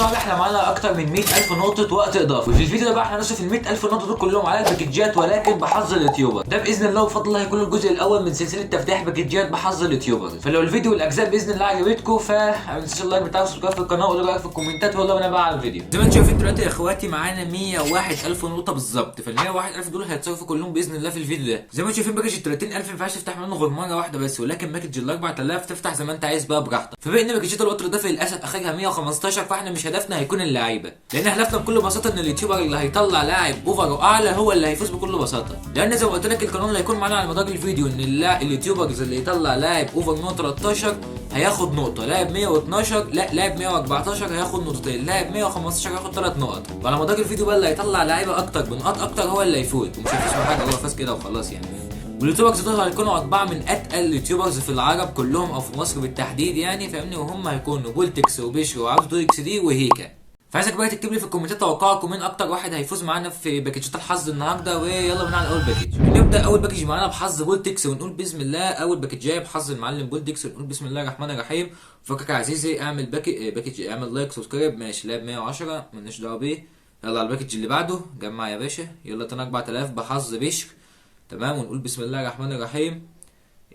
النهارده احنا معانا اكتر من 100,000 نقطة وقت اضافي، وفي الفيديو ده بقى احنا هنصرف ال 100,000 نقطة دول كلهم على الباكجات، ولكن بحظ ال YouTuber ده باذن الله وبفضل الله هيكون الجزء الاول من سلسلة تفتيح باكجات بحظ ال YouTuber. فلو الفيديو والاجزاء باذن الله عجبتكم فما تنسوش ال like بتاعكم وال subscribe في القناة وقولوا رايك في الكومنتات، والله بينا بقى على الفيديو. زي ما انتم شايفين دلوقتي يا اخواتي معانا 101,000 نقطة بالظبط، فال 101,000 دول هيتصرفوا كلهم باذن الله في الفيديو ده. زي ما انتم شايفين package ال 30,000 ما ينفعش تفتح منه غير مرة واحدة بس، ولكن package ال 4000 تفتح زي ما انت عايز بقى براحتك. فبما ان باكجات الوقت الاضافي للاسف اخرها 115، فاحنا مش هدفنا هيكون اللعيبة، لان هدفنا بكل بساطة ان ال YouTuber اللي هيطلع لاعب over واعلى هو اللي هيفوز بكل بساطة. لان زي ما قلت لك القانون اللي هيكون معانا على مدار الفيديو ان ال YouTubers اللي يطلع لاعب over 113 هياخد نقطة، لاعب 112 لا لاعب 114 هياخد نقطتين، لاعب 115 هياخد 3 نقط. وعلى مدار الفيديو بقى اللي هيطلع لعيبة اكتر بنقاط اكتر هو اللي هيفوز، ومش هيفوز بحاجة، هو فاز كده وخلاص يعني. وال YouTubers دول هيكونوا اربعة من اتقل ال YouTubers في العرب كلهم او في مصر بالتحديد يعني، فاهمني؟ وهم هيكونوا بولتكس وبيشرو وعبدو اكس دي وهيكا. فعايزك بقى تكتب لي في الكومنتات توقعكم مين اكتر واحد هيفوز معانا في باكجات الحظ النهارده. ويلا بينا على اول package. نبدا اول package معانا بحظ بولتكس ونقول بسم الله. اول باكجايه بحظ المعلم بولتكس ونقول بسم الله الرحمن الرحيم. فكك يا عزيزي، اعمل package، اعمل like subscribe. ماشي، لاعب 110 مالناش دعوه بيه. يلا على ال package اللي بعده، جمع يا باشا. يلا تاني 4000 بحظ بشر، تمام. ونقول بسم الله الرحمن الرحيم.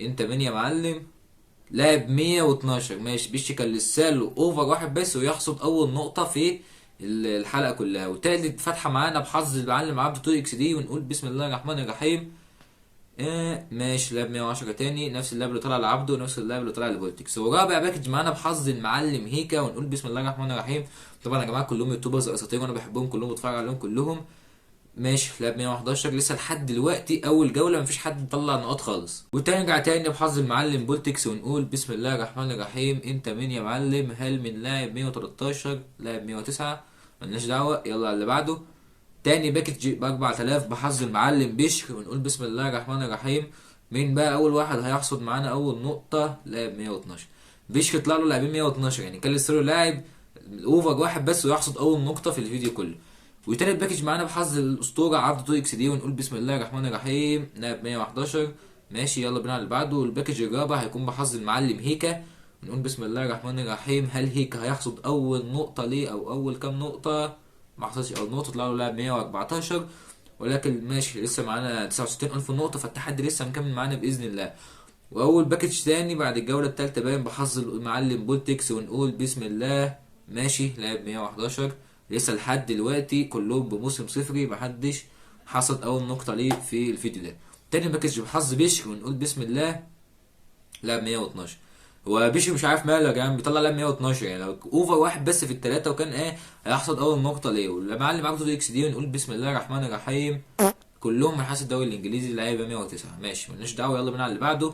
انت مين يا معلم؟ لاعب 112. ماشي، بيشي كان لسه له over واحد بس ويحصد اول نقطة في الحلقة كلها. وتالت فتحه معانا بحظ المعلم عبد 2 اكس دي ونقول بسم الله الرحمن الرحيم. ماشي، لاعب 110 تاني، نفس اللاعب اللي طلع لعبده ونفس اللاعب اللي طلع لبولتكس. ورابع package معانا بحظ المعلم هيكا ونقول بسم الله الرحمن الرحيم. طبعا يا جماعة كلهم YouTubers اساطير وانا بحبهم كلهم وبتفرج عليهم كلهم. ماشي، لاعب 111 لسه لحد دلوقتي اول جولة مفيش حد طلع نقاط خالص. وتاني نرجع تاني بحظ المعلم بولتكس ونقول بسم الله الرحمن الرحيم. انت مين يا معلم؟ هل من لاعب 113؟ لاعب 109 ملناش دعوه. يلا على اللي بعده. تاني package ب 4000 بحظ المعلم بشر ونقول بسم الله الرحمن الرحيم. مين بقى اول واحد هيحصد معانا اول نقطة؟ لاعب 112. بشر طلع له لاعبين 112، يعني كان لسه له لاعب over واحد بس ويحصد اول نقطة في الفيديو كله. وتالت package معانا بحظ الاسطورة عبد 2 اكس دي ونقول بسم الله الرحمن الرحيم. لاعب 111. ماشي، يلا بينا على اللي بعده. وال package الرابع هيكون بحظ المعلم هيكا ونقول بسم الله الرحمن الرحيم. هل هيكا هيحصد اول نقطة ليه او اول كام نقطة؟ ما حصلش اول نقطة، طلع له لاعب 114، ولكن ماشي لسه معانا 69,000 نقطة، فالتحدي لسه مكمل معانا باذن الله. واول package تاني بعد الجولة التالتة باين بحظ المعلم بولتكس ونقول بسم الله. ماشي، لاعب 111 لسه لحد دلوقتي كلهم بموسم صفري، محدش حصد اول نقطة ليه في الفيديو ده. تاني package بحظ بشر ونقول بسم الله. لاعب 112. هو بشر مش عارف ماله يا جدعان، بيطلع لاعب 112، يعني لو over واحد بس في التلاتة وكان ايه هيحصد اول نقطة ليه. والمعلم عبده اكس دي ونقول بسم الله الرحمن الرحيم. كلهم من حاسس الدوري الانجليزي، لعيبة 109. ماشي، مالناش دعوه، يلا بينا على اللي بعده.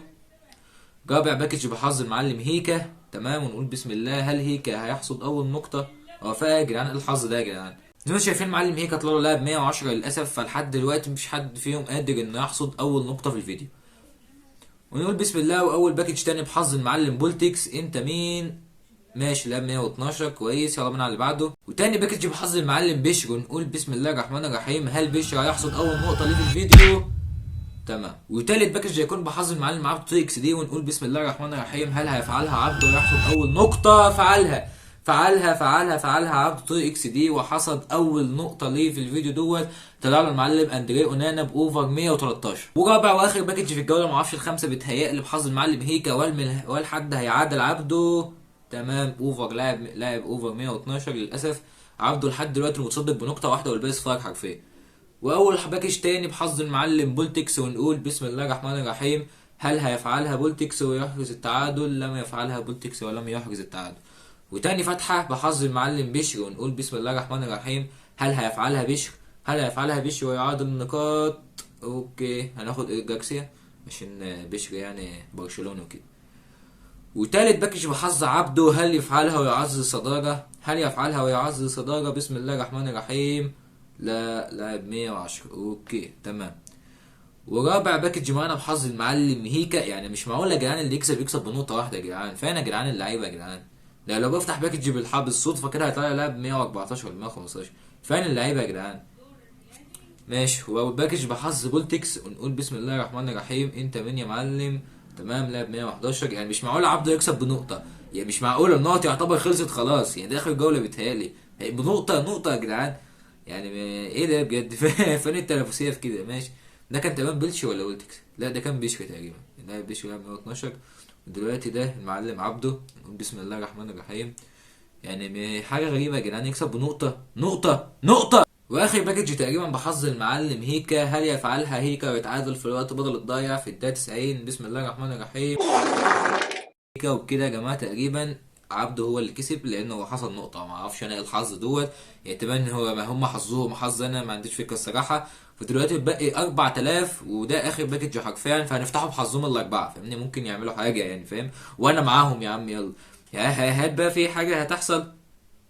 رابع package بحظ المعلم هيكا، تمام. ونقول بسم الله. هل هيكا هيحصد اول نقطة؟ هو يا جدعان ايه الحظ ده يا جدعان؟ زي ما شايفين معلم هيكا طلع له لاعب 110 للاسف، فلحد دلوقتي مفيش حد فيهم قادر انه يحصد اول نقطة في الفيديو. ونقول بسم الله. واول package تاني بحظ المعلم بولتكس. انت مين؟ ماشي، لاعب 112 كويس، يلا بينا على اللي بعده. وتاني package بحظ المعلم بشر ونقول بسم الله الرحمن الرحيم. هل بشر هيحصد اول نقطة ليه في الفيديو؟ تمام. وتالت package هيكون بحظ المعلم عبده 2 اكس دي ونقول بسم الله الرحمن الرحيم. هل هيفعلها عبده ويحصد اول نقطة؟ فعلها فعلها فعلها فعلها عبده 2 اكس دي وحصد اول نقطة ليه في الفيديو دوت. طلع له المعلم اندري اونانا ب over 113. ورابع واخر package في الجولة معرفش الخمسة بيتهيألي بحظ المعلم هيكا. ولا حد هيعادل عبده؟ تمام، over لاعب over 112 للاسف. عبده لحد دلوقتي متصدر بنقطة واحدة والباقي صفار حرفيا. واول package تاني بحظ المعلم بولتكس ونقول بسم الله الرحمن الرحيم. هل هيفعلها بولتكس ويحرز التعادل؟ لم يفعلها بولتكس ولم يحرز التعادل. وتاني فتحة بحظ المعلم بشر ونقول بسم الله الرحمن الرحيم. هل هيفعلها بشر؟ هل هيفعلها بشر ويعادل النقاط؟ okay، هناخد إيريك جارسيا عشان بشر يعني برشلونة وكده. وتالت package بحظ عبده. هل يفعلها ويعزز الصدارة؟ هل يفعلها ويعزز الصدارة؟ بسم الله الرحمن الرحيم. لا، لاعب 110. okay تمام. ورابع package معانا بحظ المعلم هيكا. يعني مش معقول يا جدعان اللي يكسب يكسب بنقطة واحدة يا جدعان. فين يا جدعان اللعيبة يا جدعان؟ ده لو بفتح package بالحظ بالصدفة كده هيطلع لي لاعب 114 ولا 115. فين اللعيبة يا جدعان؟ ماشي. وأول package بحظ بولتكس ونقول بسم الله الرحمن الرحيم. انت مين يا معلم؟ تمام، لاعب 111. يعني مش معقول عبده يكسب بنقطة، يعني مش معقول، النقط يعتبر خلصت خلاص، يعني ده اخر جولة بيتهيألي. بنقطة نقطة يا جدعان. يعني ايه ده بجد؟ فين التنافسية في كده؟ ماشي، ده كان تمام بيلشي ولا ولتكس؟ لا ده كان بيشري تقريبا، ده بيشري لعب 112. ودلوقتي ده المعلم عبده، نقول بسم الله الرحمن الرحيم. يعني حاجة غريبة يا جدعان، يكسب بنقطة نقطة نقطة. واخر package تقريبا بحظ المعلم هيكا، هل يفعلها هيكا ويتعادل في الوقت بدل الضايع في الدقيقة 90؟ بسم الله الرحمن الرحيم. هيكا. وبكده يا جماعة تقريبا عبده هو اللي كسب، لانه هو حصل نقطة، ما اعرفش انا ايه الحظ دوت، يعني تبان هو ما هم حظهم حظ، انا ما عنديش فكرة الصراحة. فدلوقتي اتبقي 4000، وده اخر package حرفيا، فهنفتحه بحظهم الاربعة، فاهمني؟ ممكن يعملوا حاجة يعني، فاهم؟ وانا معاهم يا عم، يلا هات بقى في حاجة هتحصل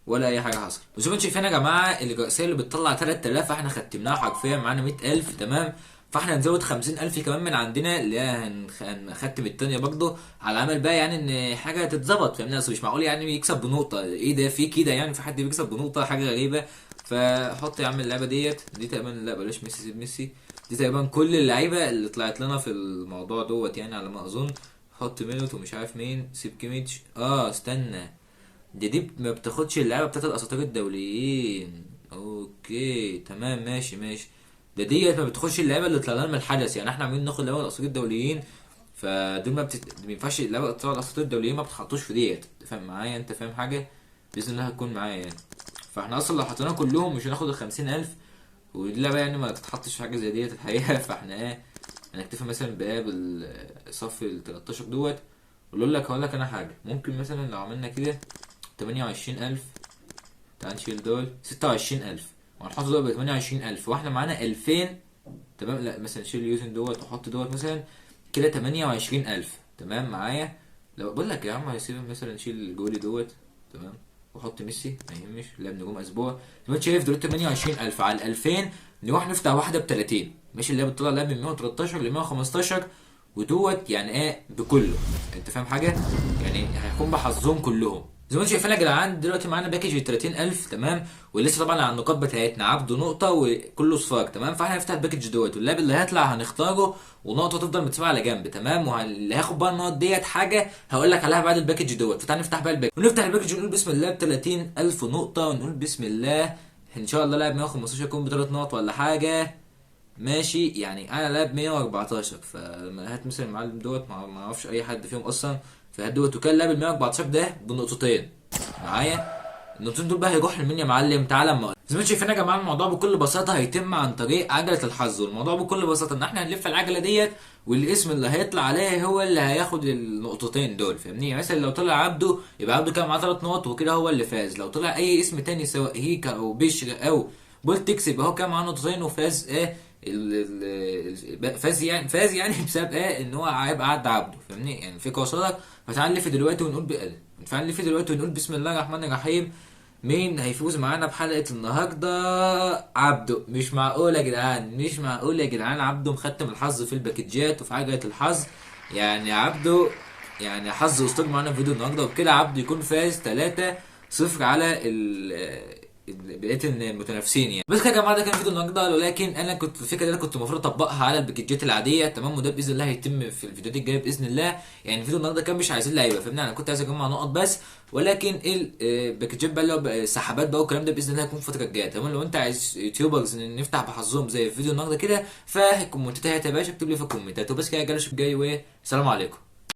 ولا اي حاجة حصلت. وزي ما انتم شايفين يا جماعة الرئيسية اللي بتطلع 3000 احنا ختمناها حرفيا، معانا 100000 تمام. فاحنا هنزود 50000 كمان من عندنا، اللي هي هنختم التانية برضه على امل بقى يعني ان حاجة تتظبط، فاهمني؟ اصل مش معقول يعني يكسب بنقطة، ايه ده في كده يعني؟ في حد بيكسب بنقطة؟ حاجة غريبة. فحط يا عم اللعبة ديت، دي تقريبا، لا بلاش ميسي، سيب ميسي، دي تقريبا كل اللعيبة اللي طلعت لنا في الموضوع دوت يعني على ما اظن. حط مينوت ومش عارف مين، سيب كيميتش. استنى، دي ما بتاخدش اللعبة بتاعت الاساطير الدوليين. okay تمام ماشي ماشي، ده ديت ما بتخش اللعبة اللي طلعنا من الحدث، يعني احنا عاملين ناخد لعبه الاساطير الدوليين، فدول ما ينفعش اللعبة بتاع الاساطير الدوليين ما بتحطوش في ديت، فاهم معايا؟ انت فاهم حاجة؟ باذن الله هتكون معايا يعني. فاحنا اصلا لو حطيناهم كلهم مش هناخد ال 50000، ودي اللعبة يعني ما تتحطش في حاجة زي ديت الحقيقة. فاحنا ايه، هنكتفي مثلا بايه؟ بالصف ال 13 دوت. واقول لك، هقول لك انا حاجة، ممكن مثلا لو عملنا كده 28000، تعال نشيل دول 26000، وهنحط دول ب 28000، واحنا معانا 2000 تمام. لا مثلا شيل اليوزن دوت وحط دوت مثلا كده 28000 تمام معايا. لو بقول لك يا عم هيسيب مثلا شيل الجولي دوت تمام، وحط ميسي ما يهمش، لعب نجوم اسبوع. زي ما انت شايف دول 28000 على ال 2000، نروح نفتح واحدة ب 30 ماشي، اللي هي بتطلع لعب من 113 ل 115، ودوت يعني ايه بكله، انت فاهم حاجة؟ يعني هيكون بحظهم كلهم. زي ما انتم شايفين يا جدعان دلوقتي معانا package 30000 تمام، ولسه طبعا على النقاط بتاعتنا عبده نقطة وكله صفار تمام. فاحنا هنفتح ال package دوت، واللاعب اللي هيطلع هنختاره، ونقطة تفضل متسابه على جنب تمام. واللي هياخد بقى النقط ديت حاجة هقول لك عليها بعد ال package دوت. فتعال نفتح بقى ال package، ونفتح ال package ونقول بسم الله ب 30000 نقطة، ونقول بسم الله ان شاء الله لاعب 115 يكون بثلاث نقط ولا حاجة ماشي. يعني انا لاعب 114، فلما هات مثلا المعلم دوت ما اعرفش اي حد فيهم اصلا، فهات دوت. وكان لاعب ال 114 ده بنقطتين معايا، النقطتين دول بقى هيروحوا لمين يا معلم؟ تعالى اما اقول. زي ما انتم شايفين يا جماعة الموضوع بكل بساطة هيتم عن طريق عجله الحظ، والموضوع بكل بساطة ان احنا هنلف العجلة ديت، والاسم اللي هيطلع عليه هو اللي هياخد النقطتين دول، فاهمني؟ يعني مثلا لو طلع عبده يبقى عبده كان معاه 3 نقط وكده هو اللي فاز. لو طلع اي اسم تاني سواء هيكا او بشر او بولتكس يبقى هو كان معاه نقطتين وفاز ايه فاز يعني، فاز يعني بسبب ايه؟ ان هو هيبقى عدى عبده، فاهمني؟ يعني الفكرة وصلت. فتعال نلف دلوقتي ونقول تعال نلف دلوقتي ونقول بسم الله الرحمن الرحيم. مين هيفوز معانا بحلقة النهاردة؟ عبده. مش معقول يا جدعان، مش معقول يا جدعان، عبده مختم الحظ في الباكجات وفي عجلة الحظ. يعني عبده يعني حظ اسطوري معانا في فيديو النهارده، وبكده عبده يكون فاز 3-0 على بقية المتنافسين يعني. بس كده يا جماعة ده كان فيديو النهارده، ولكن انا كنت الفكرة دي انا كنت المفروض اطبقها على الباكجات العادية تمام، وده باذن الله هيتم في الفيديوهات الجاية باذن الله. يعني فيديو النهارده كان مش عايزين لعيبة، فاهمني؟ انا كنت عايز اجمع نقط بس، ولكن الباكجات بقى اللي هو بقى السحابات بقى والكلام ده باذن الله هيكون في الفترة الجاية تمام. لو انت عايز YouTubers نفتح بحظهم زي فيديو النهارده كده، فالكومنتات يا باشا اكتب لي في الكومنتات. وبس كده يا جدعان، اشوفك الجاي، والسلام عليكم.